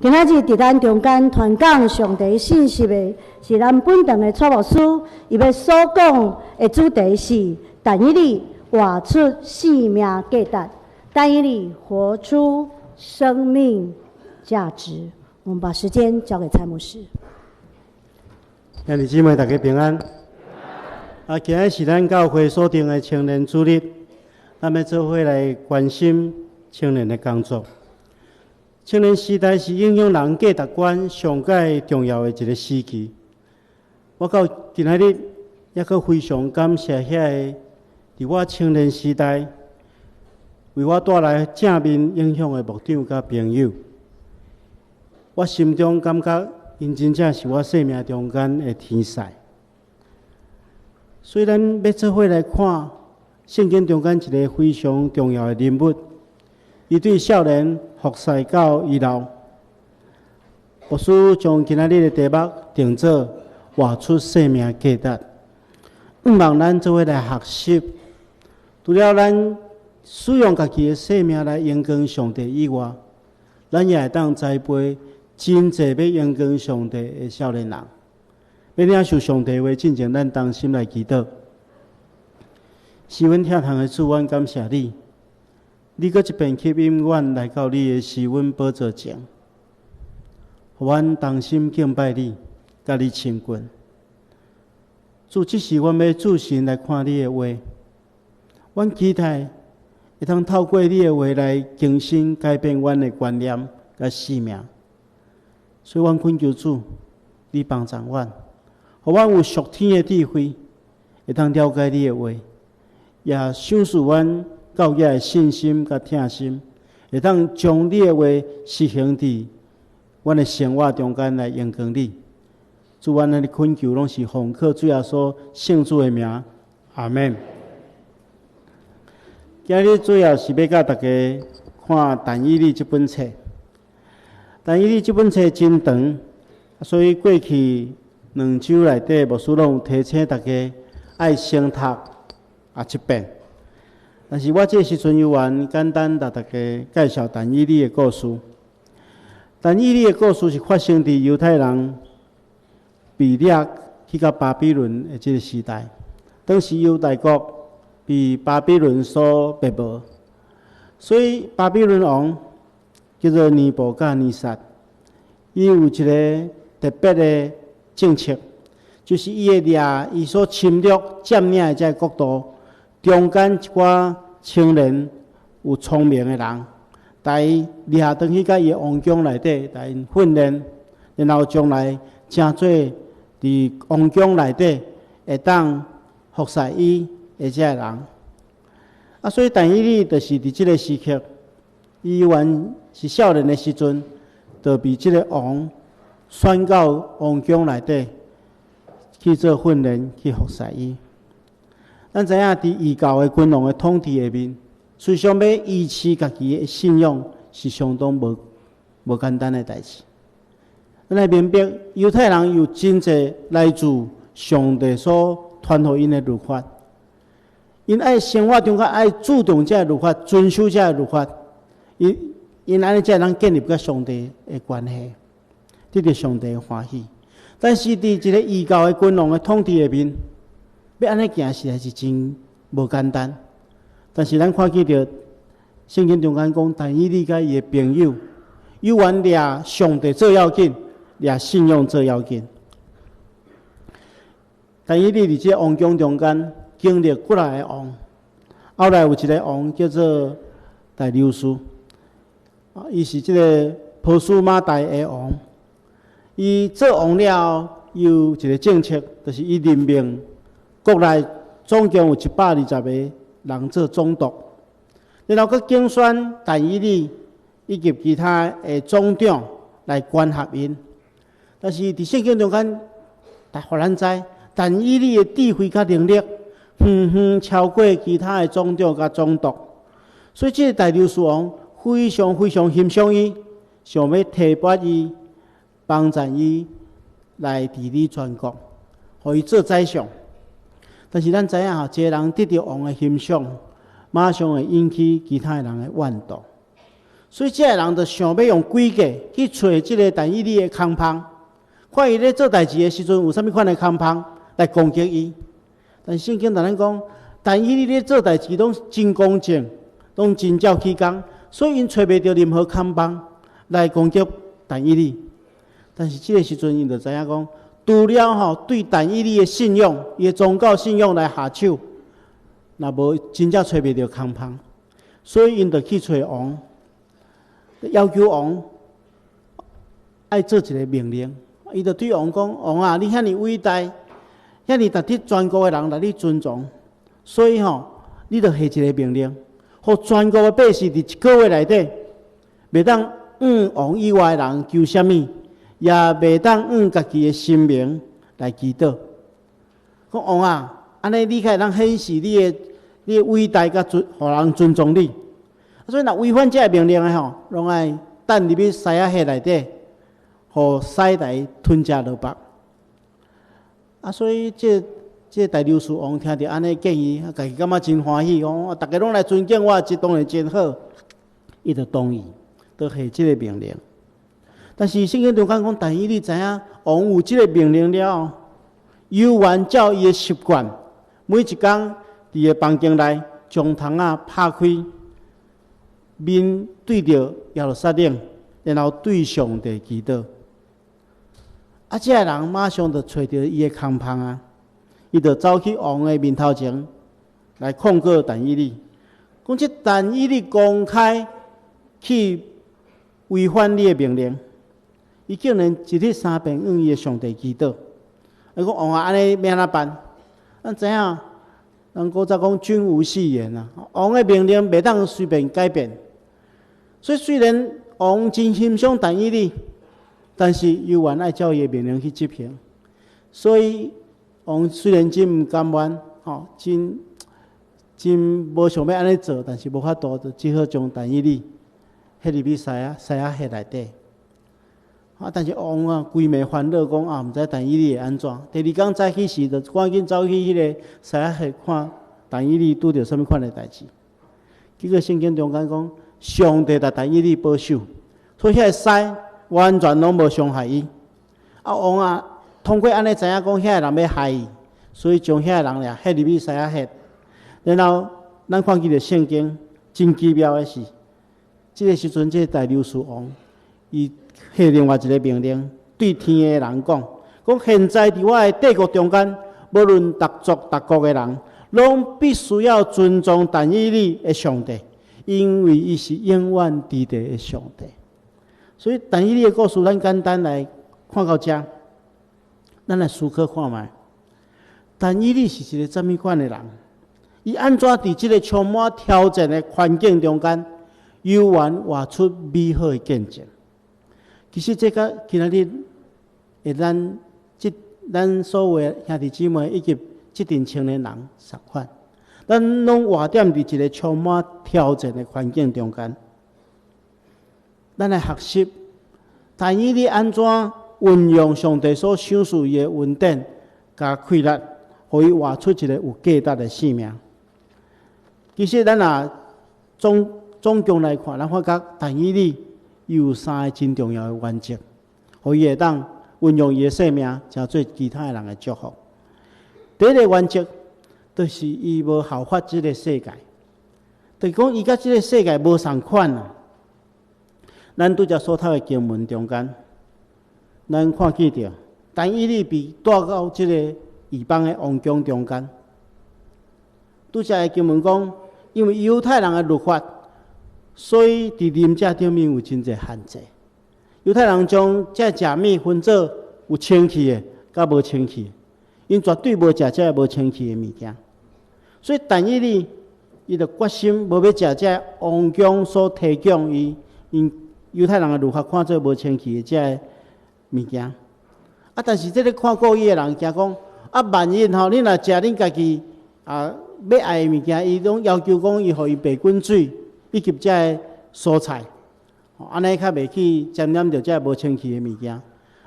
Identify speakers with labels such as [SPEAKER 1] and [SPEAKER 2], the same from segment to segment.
[SPEAKER 1] 今仔日佇咱中間傳講上帝信息的是咱本堂的蔡牧師，伊欲所講的主題是但以理活出生命價值，但以理活出生命價值。我們把時間交給蔡牧師。
[SPEAKER 2] 兄弟姊妹，大家平安。啊，今日是咱教會所定的青年主日，咱欲做伙來關心青年的工作。青年時代是影響人價值觀上蓋重要的一個時期。我到今仔日，猶閣非常感謝遐个佇我青年時代為我帶來正面影響的牧長佮朋友。我心中感覺，𪜶真正是我生命中間的天使。所以，咱欲做伙來看聖經中間一个非常重要的人物，伊對少年服侍到伊老。牧師將今仔日的題目定做活出生命價值。向望咱做伙來學習，除了咱使用家己的生命來榮光上帝以外，咱也會當栽培真濟欲榮光上帝的少年人。欲領受上帝話進前，咱同心來祈禱。是阮疼痛的主，阮感謝你，你閣一遍吸引阮來到你的施恩寶座前，予阮同心敬拜你，佮你親近。主，這時阮欲注神來看你的話，阮期待會當透過你的話來更新改變阮的觀念佮生命。所以，阮懇求主，你幫助阮，予阮有屬天的智慧，會當了解你的話，也賞賜阮較額的信心佮疼心，會當將你的話實行佇阮的生活中間來榮光你。主，阮按呢懇求，攏是奉靠主耶穌聖子的名，阿們。今日主要是欲佮大家看但以理這本冊。但以理這本冊真長，所以過去2周內底，牧師攏有提醒大家愛先讀一遍。但是我這時陣猶原簡單共大家介紹但以理的故事。但以理的故事是發生佇猶太人被掠去到巴比倫的這个時代。當時猶大國被巴比倫所滅無，所以巴比倫王叫做尼布甲尼撒，伊有一个特別的政策，就是伊會掠伊所侵略佔領的這个國度中間一寡青年有聰明的人，共伊掠轉去佮伊的王宮內底，共𪜶訓練，然後將來成做佇王宮內底會當服侍伊的這个人。啊，所以但以理就是佇這个時刻，伊猶原是少年的時陣，就被這个王選到王宮內底去做訓練，去服侍伊。咱知影，佇異教的君王的統治下面，思想欲維持家己的信仰是相當無簡單的代誌。咱愛明白，猶太人有真濟來自上帝所傳予𪜶的律法，𪜶愛生活中間愛注重這个律法，遵守這个律法，𪜶按呢才會當建立佮上帝的關係，得著上帝的歡喜。但是佇一个異教的君王的統治下面，欲按呢行實在是真無簡單。但是咱看見著聖經中間講，但以理佮伊的朋友，猶原掠上帝做要緊，掠信仰做要緊。但以理佇這个王宮中間經歷幾若个王，後來有一个王叫做大流士，啊，伊是這个波斯瑪代的王。伊做王了後，有一个政策，就是伊任命國內總共有120个人做總督，然後閣揀選但以理以及其他的總長來管轄𪜶。但是佇聖經中間，予咱知，但以理的智慧佮能力，遠遠超過其他的總長佮總督，所以這个大流士王非常非常欣賞伊，想欲提拔伊，幫贊伊來治理全國，予伊做宰相。但是咱知影吼，一个人得著王的欣賞，馬上會引起其他的人的怨妒。所以這个人就想欲用詭計去揣這个但以理的空縫，看伊咧做代誌的時陣有啥物款的空縫來攻擊伊。但聖經同咱講，但以理咧做代誌攏真公正，攏真照起工，所以𪜶揣袂著任何空縫來攻擊但以理。但是這个時陣，𪜶就知影講，除了吼對但以理的信仰、伊的宗教信仰來下手，若無真正揣袂著空縫，所以𪜶就去揣王，要求王愛做一个命令。伊就對王講：王啊，你遐爾偉大，遐爾值得全國的人來你尊重，所以吼，你著下一个命令，予全國的百姓佇一个月內底，袂當向王以外的人求啥物，也袂當向家己的神明來祈禱。講王啊，按呢你才會當顯示你的偉大佮尊，予人尊重你。所以若違反這个命令的吼，攏愛擲入去獅仔穴內底，予獅來吞食落腹。啊，所以這大流士王聽著按呢建議，家己感覺真歡喜，講逐家攏來尊敬我，這當然真好。伊就同意，就下這个命令。但是聖經中間講，但以理知影王有這个命令了後，猶原照伊的習慣，每一工佇个房間內將窗仔拍開，面對著耶路撒冷，然後對上帝祈禱。啊，這个人馬上就揣著伊的空縫啊！伊就走去王的面頭前來控告但以理，講這但以理公開去違反你的命令，伊竟然一日三遍向伊的上帝祈禱。伊講王啊，按呢欲按怎辦？咱知影，人古早講君無戲言啊，王的命令袂當隨便改變。所以雖然王真欣賞但以理，但是猶原愛照伊的命令去執行。所以王雖然真毋甘願，吼，真真無想欲按呢做，但是無法度，就只好將但以理彼入去獅仔穴內底。啊！但是王啊，規暝煩惱講啊，毋知但以理會按怎。第二工早起時，就趕緊走去彼個獅仔穴看但以理拄著啥物款的代誌。結果聖經中間講，上帝共但以理保守，所以彼个獅完全攏無傷害伊。啊，王啊，通過按呢知影講，遐个人欲害伊，所以將遐個人掠彼入去獅仔穴。然後咱看見著聖經真奇妙的是，這个時陣這个大流士王，伊下另外一个命令，對天的人講：講現在佇我的帝國中間，無論逐族逐國的人，攏必須要尊重但以理的上帝，因為伊是永遠佇地的上帝。所以但以理的故事，咱簡單來看到遮，咱來思考看覓。但以理是一个啥物款的人？伊按怎佇這个充滿挑戰的環境中間，猶原活出美好的見證？其實這個今仔日會咱這咱所有的兄弟姊妹以及這陣青年人相款，咱攏活踮佇一个充滿挑戰的環境中間。咱來學習，但以理按怎運用上帝所賞賜伊的恩典佮氣力，予伊活出一个有價值的生命。其實咱若總總共來看，咱發覺但以理伊有三个真重要的原則，予伊會當運用伊的生命，成做其他的人的祝福。第一个原則，就是伊無效法這个世界，就是講伊佮這个世界無仝款啊。咱拄才所讀的經文中間，咱看見著，但以理被帶到這个異邦的王宮中間。拄才的經文講，因為猶太人的律法，所以佇啉食頂面有真濟限制。猶太人將這食物分做有清氣的，佮無清氣的，𪜶絕對無食這個無清氣的物件。所以但以理，伊就決心無欲食這王宮所提供伊，𪜶猶太人的律法看做無清氣的這个物件。啊，但是這个看顧伊的人驚講，啊，萬一吼，你若食恁家己啊欲愛的物件，伊攏要求講伊予伊白滾水以及這个蔬菜，按呢較袂去沾染著這个無清氣的物件。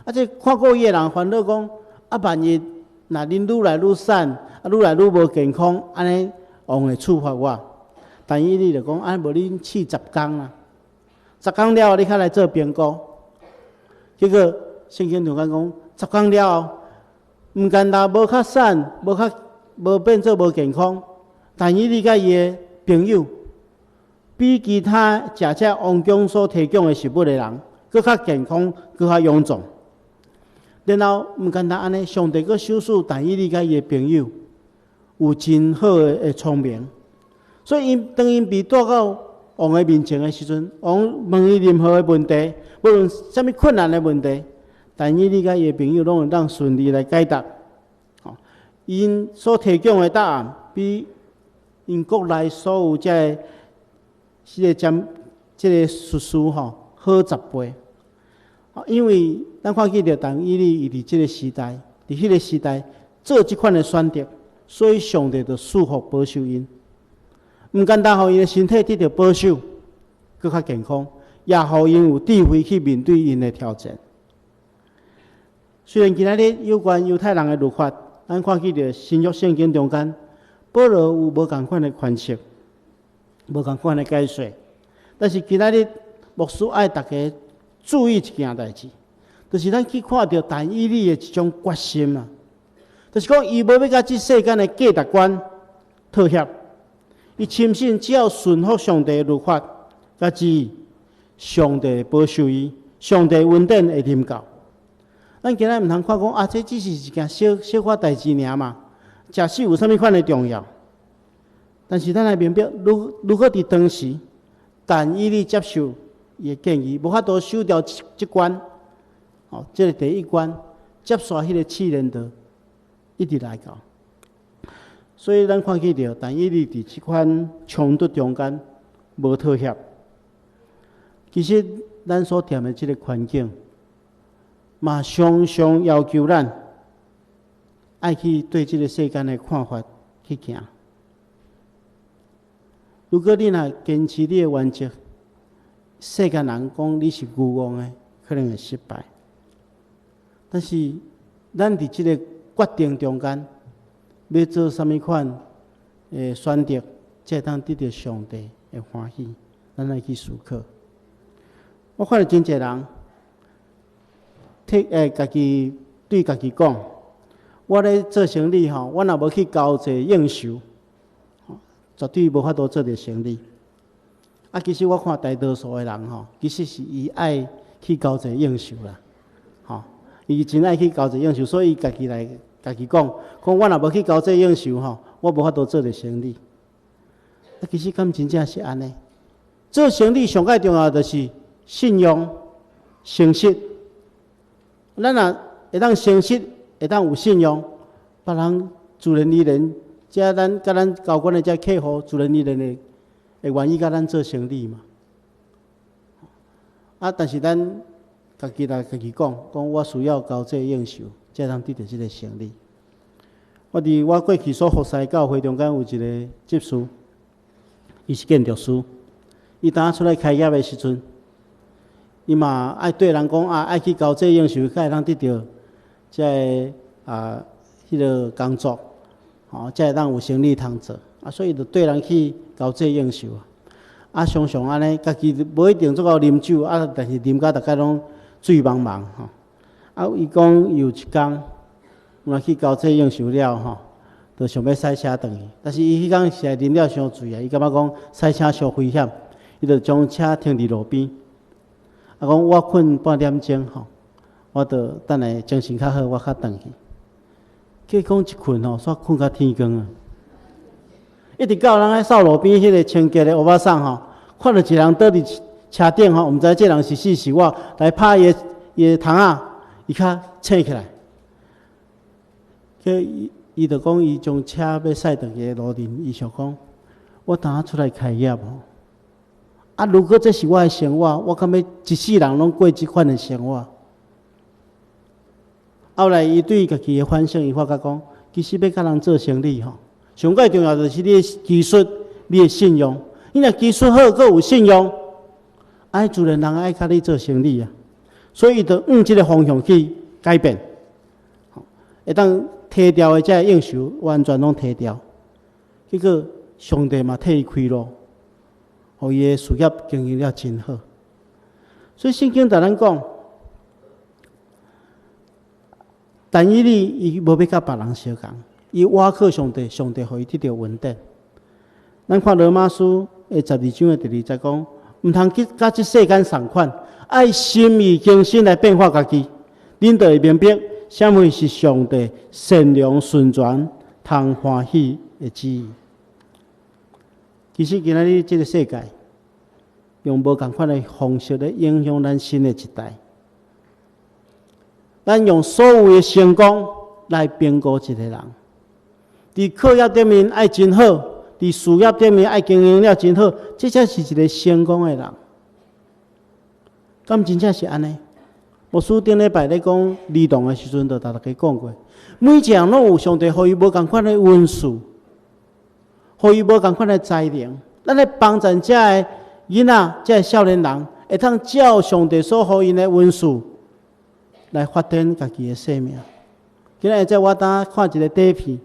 [SPEAKER 2] 啊，這看顧伊的人煩惱講，啊，萬一若恁愈來愈瘦，啊，愈來愈無健康，按呢王會處罰我。但以理就講，啊，無恁試10工啦。十工了後，你較來做評估。結果聖經中間講，十工了後，毋干焦無較瘦，無較無變做無健康，但以理佮伊的朋友，比其他食這王宮所提供的食物的人，閣較健康，閣較勇壯。然後毋干焦按呢，上帝閣賞賜但以理佮伊的朋友有真好的聰明，所以𪜶當𪜶被帶到王的面前的時陣，王問伊任何的問題，無論啥物困難的問題，但以理佮伊的朋友攏會當順利來解答。吼，𪜶所提供的答案，比𪜶國內所有這个這个占這个術士吼好10倍。因為咱看見著但以理伊佇這个時代，佇彼个時代做這款的選擇，所以上帝就賜福保守𪜶。毋干焦予𪜶的身體得著保守，閣較健康，也予𪜶有智慧去面對𪜶的挑戰。雖然今仔日有關猶太人的律法，咱看見著新約聖經中間，保羅有無仝款的詮釋，無仝款的解說。但是今仔日牧師愛大家注意一件代誌，就是咱去看著但以理的一種決心啊，就是講伊無欲共這世間的價值觀妥協，伊深信只要順服上帝的律法，佮旨意，上帝會保守伊，上帝恩典會臨到。咱今仔毋通看講啊，這只是一件小小可代誌爾嘛，食死有啥物款的重要？但是咱愛明白，如果佇當時，但以理接受伊的建議，無法度守牢這關，哦，這个第一關，接續彼个試煉就一直來到。所以咱看見著，但以理佇這款衝突中間無妥協。其實咱所踮的這个環境，嘛常常要求咱愛去對這个世間的看法去行。如果你若堅持你的原則，世間人講你是愚戇的，可能會失敗。但是咱佇這个決定中間，欲做啥物款的選擇，才會當得著上帝的歡喜。咱愛去思考。我看著真濟人，替家己對家己講，我咧做生理吼，我若無去交際應酬，絕對無法度做著生理。啊，其實我看大多數的人吼，其實是伊愛去交際應酬啦，吼，伊真愛去交際應酬，所以伊家己來家己講，講我若無去交際應酬吼，我無法度做著生理。啊，其實敢真正是按呢？做生理上蓋重要就是信用、誠實。咱若會當誠實，會當有信用，別人自然而然，這咱佮咱交關的這客戶，自然而然會會願意佮咱做生理嘛。啊，但是咱家己來家己講，講我需要交際應酬，才通得著這个生理。我佇我過去所服侍教會中間有一个執事，伊是建築師，伊當出來開業的時陣，伊嘛愛對人講啊，愛去交際應酬，才會當得著這个啊，彼个工作，吼，才會當有生理通做。啊，所以就綴人去交際應酬啊。啊，常常按呢，家己無一定足𠢕啉酒，啊，但是啉甲逐家攏醉茫茫吼。啊，伊講有一工，有去交際應酬了吼，就想欲駛車轉去，但是伊彼工實在啉了傷醉啊，伊感覺講駛車傷危險，伊就將車停佇路邊。啊，講我睏半點鐘吼，我就等下精神較好，我較轉去。結果一睏吼，煞睏到天光啊！一直到人咧掃路邊彼个清潔的歐巴桑吼，看著一个人倒佇車頂吼，毋知這人是死是活，來拍伊的窗仔，伊較醒起來。結伊伊就講，伊將車欲駛轉去的路頂，伊想講，我當下出來開業吼，啊，如果這是我的生活，我敢欲一世人攏過這款的生活？後來，伊對家己的反省，伊發覺講，其實欲佮人做生理吼，上蓋重要就是你的技術、你的信用。你若技術好，閣有信用，愛自然人愛佮你做生理啊。所以，伊就向這个方向去改變，會當提掉的這个應酬，完全攏提掉。結果，上帝嘛替伊開路，予伊的事業經營了真好。所以聖經共咱講，但以理伊無欲佮別人相仝，伊倚靠上帝，上帝予伊得著恩典。咱看羅馬書的12章的第二節講，毋通去佮這世間仝款，愛心意更新來變化家己，恁就會明白啥物是上帝善良、純全、通歡喜的旨意。其實今仔日這个世界，用無仝款的方式咧影響咱新的一代。咱用所有的成功來評估一個人，佇課業頂面愛真好，佇事業頂面愛經營了真好，這才是一个成功的人。敢真正是按呢？牧師頂禮拜咧講兒童的時陣，就共大家講過，每一個人攏有上帝予伊無仝款的恩賜，予伊無仝款的才能。咱咧幫助遮个囡仔、遮个少年人，會當照上帝所予𪜶的恩賜來發展家己的生命。今仔日在我當看一个短片，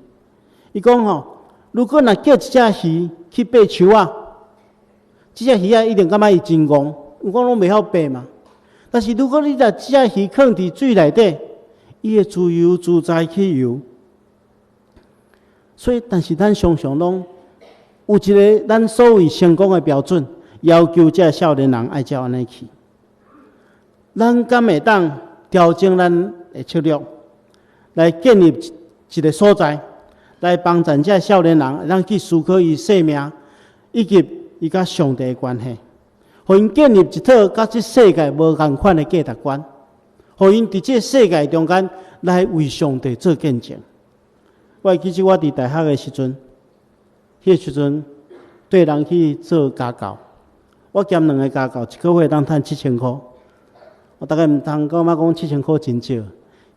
[SPEAKER 2] 伊講吼，如果若叫一隻魚去爬樹仔，這隻魚仔一定感覺伊真戇，有講攏袂曉爬嘛。但是如果你若這隻魚囥佇水內底，伊會自由自在去游。所以，但是咱常常攏有一个咱所謂成功的標準，要求這个少年人愛照按呢去。咱敢會當調整咱的策略，來建立一个所在，來幫助這少年人，咱去思考伊生命，以及伊佮上帝的關係，予𪜶建立一套佮這世界無仝款的價值觀，予𪜶佇這世界中間來為上帝做見證。我會記得我佇大學的時陣，彼個時陣綴人去做家教，我兼兩个家教，一个月通趁七千箍。我大概毋通感覺講七千箍真少。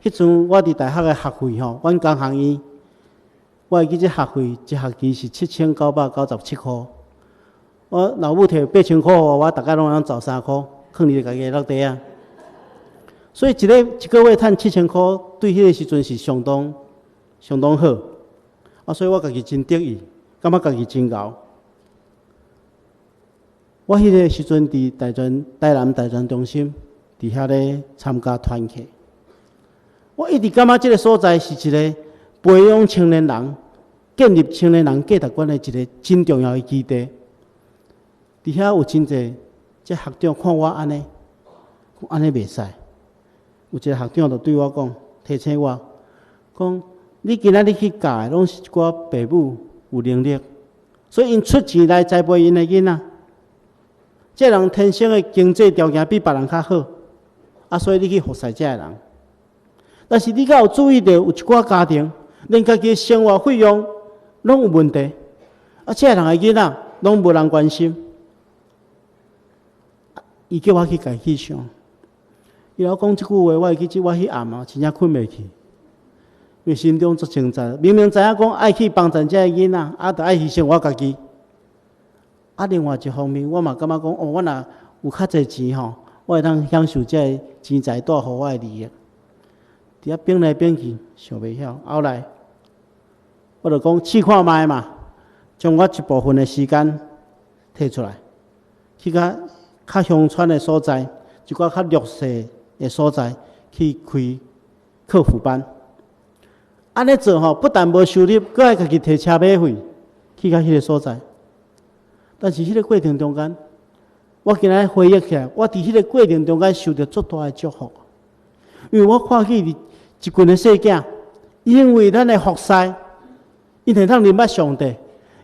[SPEAKER 2] 彼陣我佇大學的學費吼，阮工學院，我會記這學費一學期是7997箍。我老母提8000箍予我，我逐家攏通找3箍，囥佇家己的落袋仔。所以一个月趁七千箍，對彼个時陣是相當相當好。啊，所以我家己真得意，感覺家己真𠢕。我彼个時陣佇大專台南大專中心，佇遐咧參加團契。我一直感覺這个所在是一个培養青年人、建立青年人價值觀的一个真重要的基地。佇遐有真濟這學長看我按呢，按呢袂使。有一个學長就對我講，提醒我講：你今仔日去教的，攏是一寡爸母有能力，所以𪜶出錢來栽培𪜶的囡仔。這人天生的經濟條件比別人較好，啊，所以你去服侍這个人。但是你敢有注意著，有一寡家庭，連家己的生活費用攏有問題，啊，這个人的囡仔攏無人關心。伊叫我去共伊去想，伊老講這句話，我會記得我彼暗啊，真正睏袂去，因為心中足掙扎。明明知影講愛去幫助這个囡仔，啊，著愛犧牲我家己。啊，另外一方面，我嘛感覺講，哦，我若有較濟錢吼，我會當享受這个錢財帶予我的利益。佇遐變來變去，想袂曉。後來，我就講試看覓嘛，將我一部分的時間提出來，去較較鄉村的所在，一寡較弱勢的所在去開課輔班。按呢做吼，不但無收入，閣愛家己提車馬費去到彼个所在。但是彼个過程中間，我今仔回憶起來，我佇彼个過程中間受著足大的祝福，因為我看見一群的細囝，因為咱的服侍，𪜶會當認捌上帝，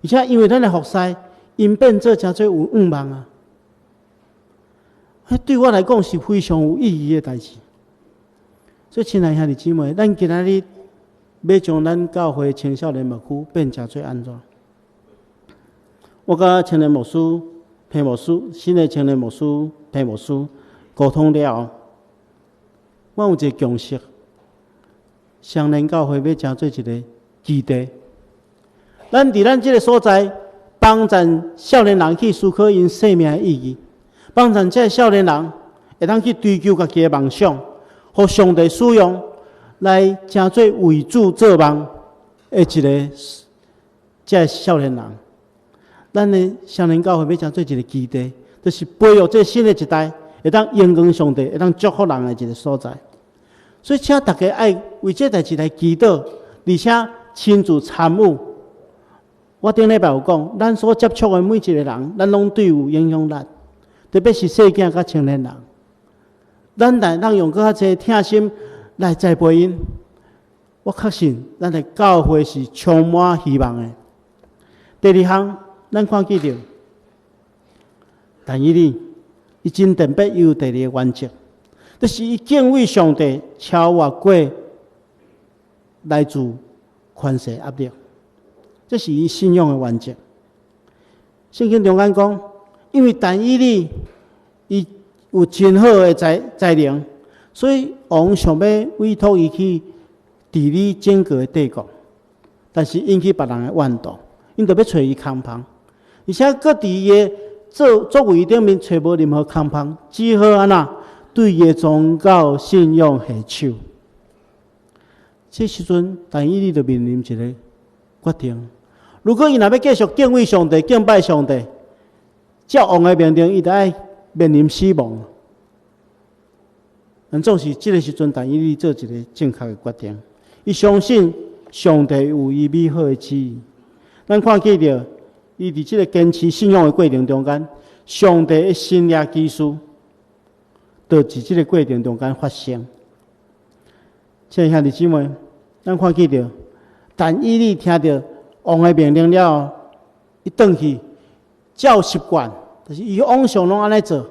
[SPEAKER 2] 而且因為咱的服侍，𪜶變做誠濟有願望啊！彼對我來講是非常有意義的代誌。所以，親愛兄弟姊妹，咱今仔日欲將咱教會青少年牧區變成做按怎？我佮青年牧師、彭牧師、新的青年牧師、彭牧師溝通了後，我有一个共識。雙連教會欲成做一个基地，咱佇咱這个所在幫助少年人去思考𪜶生命的意義，幫助這个少年人會當去追求家己的夢想，予上帝使用來成做為主做夢的一个這个少年人。咱的雙連教會欲成做一个基地，就是培育這新的一代，會當榮光上帝，會當祝福人的一个所在。所以，請大家愛為這代誌來祈禱，而且親自參與。我頂禮拜有講，咱所接觸的每一個人，咱攏對有影響力，特別是細囝佮青年人。咱來當用閣較濟疼心來栽培𪜶。我確信，咱的教會是充滿希望的。第二項，咱看見著，但以理，伊真特別，伊有第二個原則，就是伊敬畏上帝，超越過來自權勢壓力。這是伊信仰的原則。聖經中間講，因為但以理伊有真好的才能，所以王想欲委託伊去治理整個的帝國，但是引起別人的怨妒，𪜶就欲揣伊空縫，而且閣佇伊的作為頂面揣無任何空縫，只好按怎對伊的宗教信仰下手。這時陣，但以理就面臨一个決定：如果伊若欲繼續敬畏上帝、敬拜上帝，照王的命令，伊就愛面臨死亡。但總是這个時陣，但以理做一个正確的決定。伊相信上帝有伊美好的旨意。咱看見著，伊佇這个堅持信仰的過程中間，上帝的神蹟奇事，就佇這个過程中間發生。親愛兄弟姊妹，咱看見著，但以理聽著王的命令了後，伊轉去照習慣，就是伊往常攏按呢做，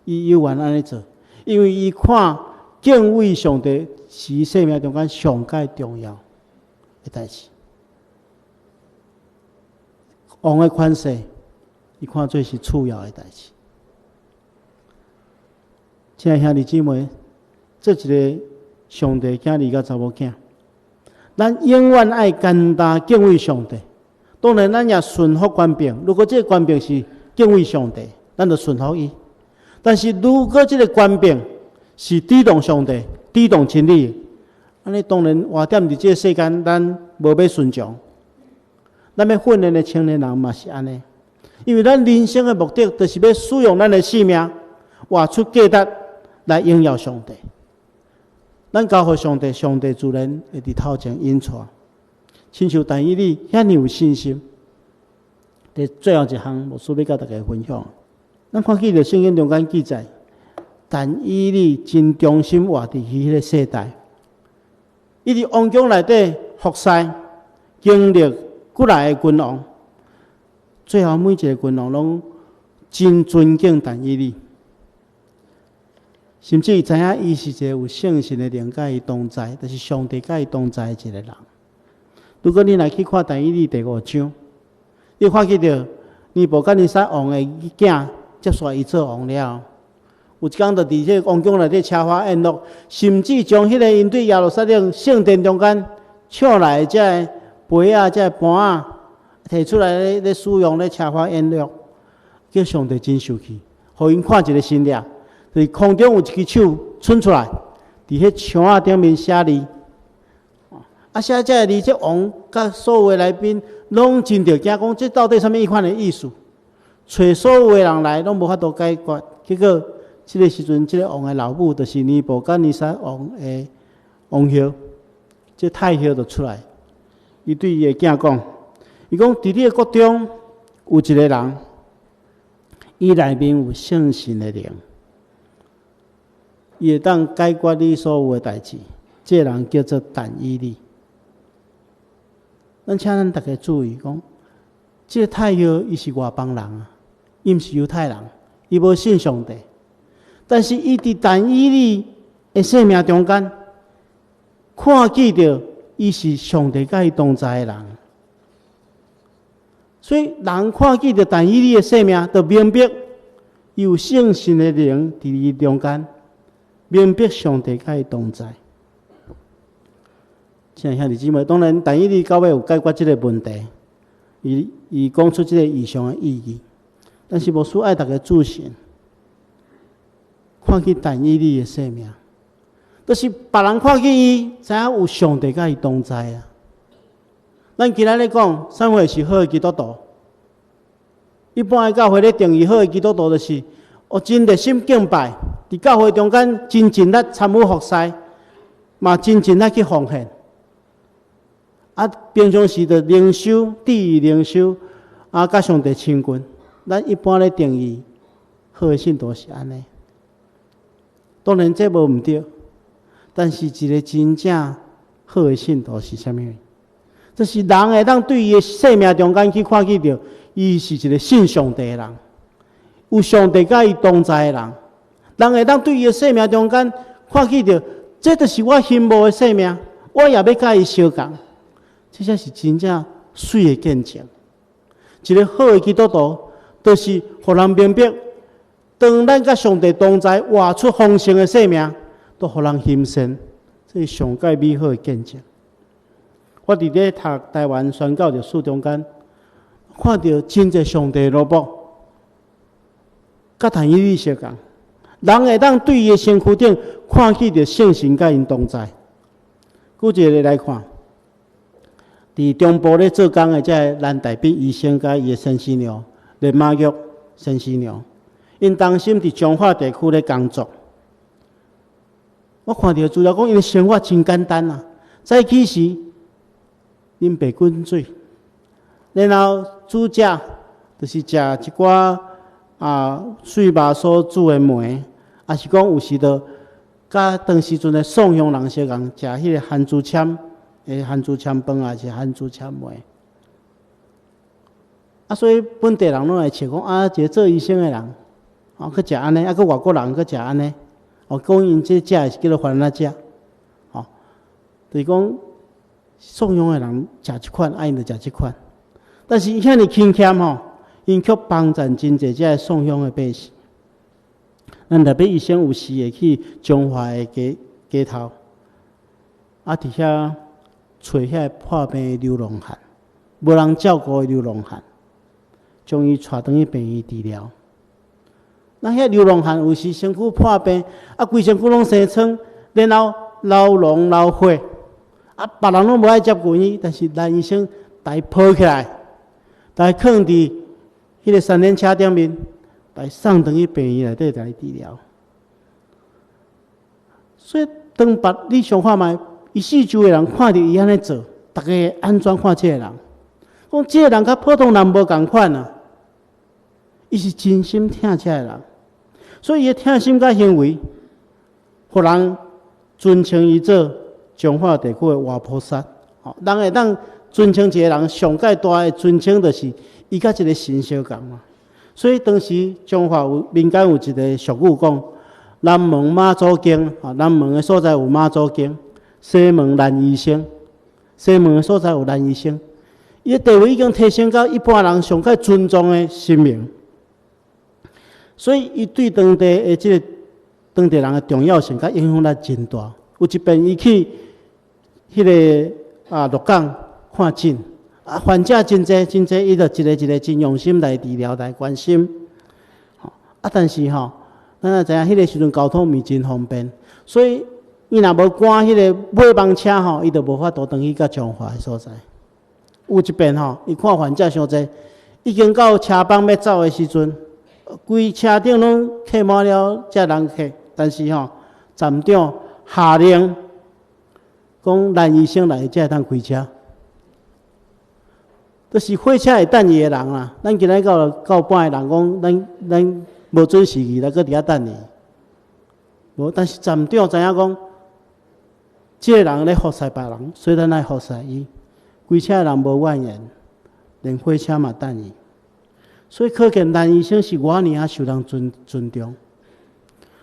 [SPEAKER 2] 伊猶原按呢做，因為伊看敬畏上帝是伊生命中間上蓋重要的代誌。王的權勢，伊看做是次要的代誌。親愛兄弟姊妹，做一个上帝囝兒佮查某囝，咱永遠愛簡單敬畏上帝。當然，咱也順服權柄。如果這个權柄是敬畏上帝，咱就順服伊。但是，如果這个權柄是抵擋上帝、抵擋真理，按呢當然活踮佇這个世間，咱無欲順從。咱欲訓練的青年人嘛是按呢，因為咱人生的目的，就是欲使用咱的生命，活出價值來榮耀上帝。咱交予上帝，上帝自然會佇頭前引帶。親像但以理遐爾有信心。佇最後一項，牧師欲佮大家分享。咱看見著聖經中間記載，但以理真忠心活佇彼彼个世代，伊佇王宮內底服侍，經歷幾來个君王，最後每一个君王攏真尊敬但以理，甚至伊知影伊是一个有聖神的靈佮伊同在，就是上帝佮伊同在的一个人。如果你若去看但以理第五章，你看見著尼布甲尼撒王的囝接續伊做王了，有一工就佇這个王宮內底奢華宴樂，甚至將彼个𪜶對耶路撒冷聖殿中間搶來的這个杯仔、這个盤仔，提出來咧使用咧奢華宴樂，叫上帝真生氣，予𪜶看一个神跡，就是空中有一支手伸出來，佇彼牆仔頂面寫字。啊，寫這个字，這王佮所有的來賓攏真著驚，講這到底啥物款的意思？揣所有的人來，攏無法度解決。結果，這个時陣，這个王的老母，就是尼布甲尼撒王的王后，這太后就出來，伊對伊的囝講：伊講，佇你的國中有一个人，伊內面有聖神的靈，伊會當解決你所有的代誌。這个人叫做但以理。咱請咱大家注意講，這个太后伊是外邦人啊，伊毋是猶太人，伊無信上帝。但是伊佇但以理的生命中間，看見著伊是上帝佮伊同在的人，所以人看見著但以理的生命，就明白伊有聖神的靈佇伊中間，明白上帝佮伊同在。親愛兄弟姊妹，當然，但以理到尾有解決這个問題，伊講出這个異象的意義。但是牧師愛大家注神，看見但以理的生命，就是別人看見伊，知影有上帝佮伊同在啊。咱今仔日講，啥物是好的基督徒？一般的教會咧定義好的基督徒，就是哦，真熱心敬拜，佇教會中間真盡力參與服侍，嘛真盡力去奉獻。啊，平常時就靈修、致意靈修，啊，佮上帝親近。咱一般咧定義好的信徒是按呢。當然這無毋對，但是一個真正好的信徒是啥物？這是人會當對伊的生命中間去看見著，伊是一個信上帝的人，有上帝佮伊同在的人。人會當對伊的生命中間看見著，這就是我欣慕的生命，我也欲佮伊相仝。這才是真正媠的見證。一個好的基督徒，就是予人明白，當咱佮上帝同在，活出豐盛的生命，都予人欣羨。這是上蓋美好的見證。我佇咧讀台灣宣教歷史中間，看著真濟上帝的奴僕，佮但以理相仝，人會當對伊的身軀頂看見著聖神佮𪜶同在。舉一個例來看，佇中部咧做工的這个蘭大筆醫生佮伊的先生娘連馬玉先生娘，𪜶同心佇彰化地區咧工作。我看著資料講，𪜶的生活真簡單啊。早起時啉白滾水，然後煮食就是食一寡啊碎肉所煮的糜，抑是講有時就佮當時陣的宋鄉人相仝食彼個番薯籤的番薯籤飯，抑是番薯籤糜。啊，所以本地人攏會笑講啊，一個做醫生的人，哦，去食按呢，啊，閣外國人去食按呢，哦，講𪜶這食的是叫做番仔食，哦，就是講宋鄉的人食這款，啊，𪜶就食這款。但是伊遐爾勤儉吼，𪜶卻幫贊真濟這个宋鄉的百姓。咱特別醫生有時會去彰化的街街頭，啊，佇遐揣遐个破病的流浪漢，無人照顧的流浪漢，將伊帶轉去病院治療。那遐流浪漢有時身軀破病，啊，規身軀攏生瘡，然後流膿流血，啊，別人攏無愛接近伊，但是蘭醫生共伊抱起來，共伊囥佇彼個三輪車頂面，共伊送轉去病院內底共伊治療。所以當別你想看覓，伊四周的人看著伊按呢做，逐家會按怎看這个人？講這个人佮普通人無仝款啊！伊是真心疼這个人，所以伊的疼心佮行為，予人尊稱伊做彰化地區的活菩薩。吼，人會當尊稱一個人上蓋大的尊稱，就是伊佮一個神相仝嘛。所以當時彰化有民間有一個俗語講：南門媽祖宮，吼，南門的所在有媽祖宮；西門蘭醫生，西門的所在有蘭醫生。伊的地位已經提升到一般人上蓋尊重的神明。所以，伊對當地的這個當地人的重要性佮影響力真大。有一遍，伊去彼個啊鹿港看診，啊患者真濟真濟，伊就一個一個真用心來治療來關心。啊，但是吼，咱也知影，彼個時陣交通毋是真方便，所以伊若無趕彼個尾班車吼，伊就無法度轉去到彰化的所在。有一遍吼，伊看患者傷濟，已經到車班欲走的時陣，規車頂攏客滿了，遮人客，但是吼，站長下令講，蘭醫生來才會當開車。就是火車會等伊的人啦。咱今仔到到半的人講，咱咱無準時去，來閣佇遐等伊。無，但是站長知影講，這個人咧服侍別人，所以咱愛服侍伊。規車的人無怨言，連火車嘛等伊。所以可見蘭醫生是偌爾仔受人尊尊重。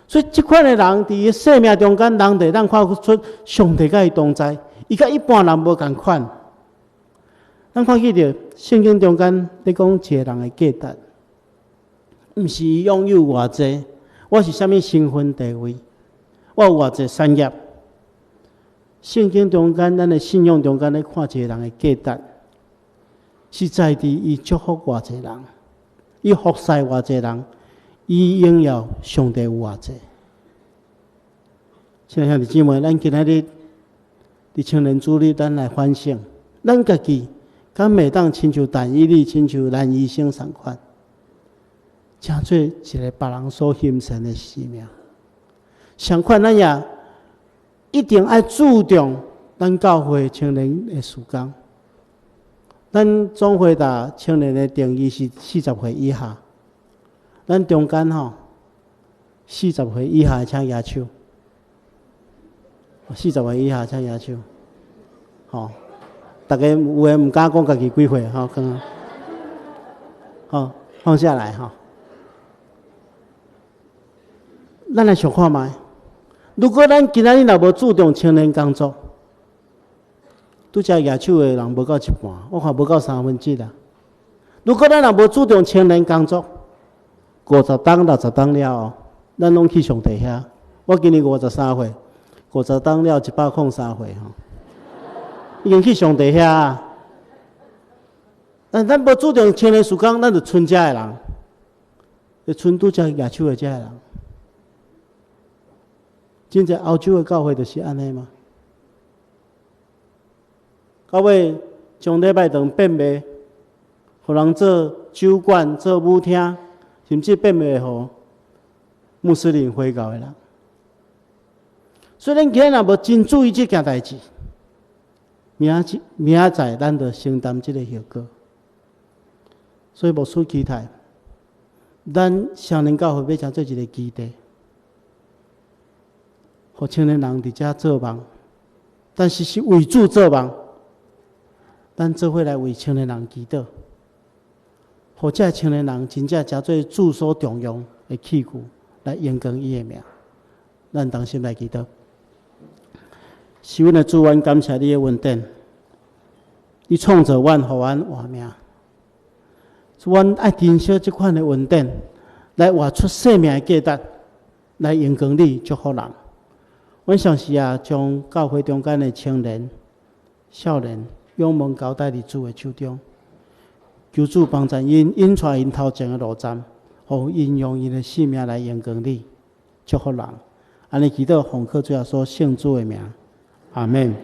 [SPEAKER 2] 所以這款的人佇伊生命中間，人就會當看出上帝佮伊同在，伊佮一般人無仝款。咱看見著聖經中間咧講一個人的價值，毋是伊擁有偌濟，我是啥物身份地位，我有偌濟產業。聖經中間，咱的信仰中間咧看一個人的價值，是在佇伊祝福偌濟人，伊服侍偌濟人，伊榮耀上帝有偌濟。親愛兄弟姊妹，咱今仔日佇青年主日，咱來反省，咱家己敢會當親像但以理、親像蘭醫生仝款，成做一个別人所欣賞的生命。相款，咱也一定愛注重咱教會青年的事工。咱總會的青年的定義是40歲以下，咱中間吼四十歲以下請舉手，四十歲以下請舉手，吼，逐家有的毋敢講家己幾歲，吼，剛剛，好，放下來吼。咱來想看覓，如果咱今仔日若無注重青年工作，拄才舉手的人無夠一半，我看無夠三分之一啊。如果咱若無注重青年工作，50冬、60冬了後，咱攏去上帝遐。我今年53歲，50冬了103歲吼，已經去上帝遐啊。但咱無注重青年事工，咱就賰遮的人，就賰拄才舉手的遮的人。真濟歐洲的教會就是按呢嘛。到尾將禮拜堂變賣，予人做酒館、做舞廳，甚至變賣予穆斯林回教的人。所以咱今日若無真注意這件代誌，明仔載咱就承擔這個後果。所以牧師期待，咱少年教會欲成做一個基地，予青年人佇遮做夢，但是是為主做夢。咱做伙來為青年人祈禱，予這青年人真正成做主所重用的器具，來榮光伊的名。咱同心來祈禱。是阮的主，阮感謝你的恩典，你創造阮，予阮活命。阮愛珍惜這款的恩典，來活出生命的價值，來榮光你，祝福人。阮相信啊，將教會中間的青年、少年，仰望交代佇主的手中，求主幫助𪜶，引帶𪜶頭前的路站，予𪜶用𪜶的生命來榮光你，祝福人。按呢祈禱，奉靠主耶穌聖子的名，阿門。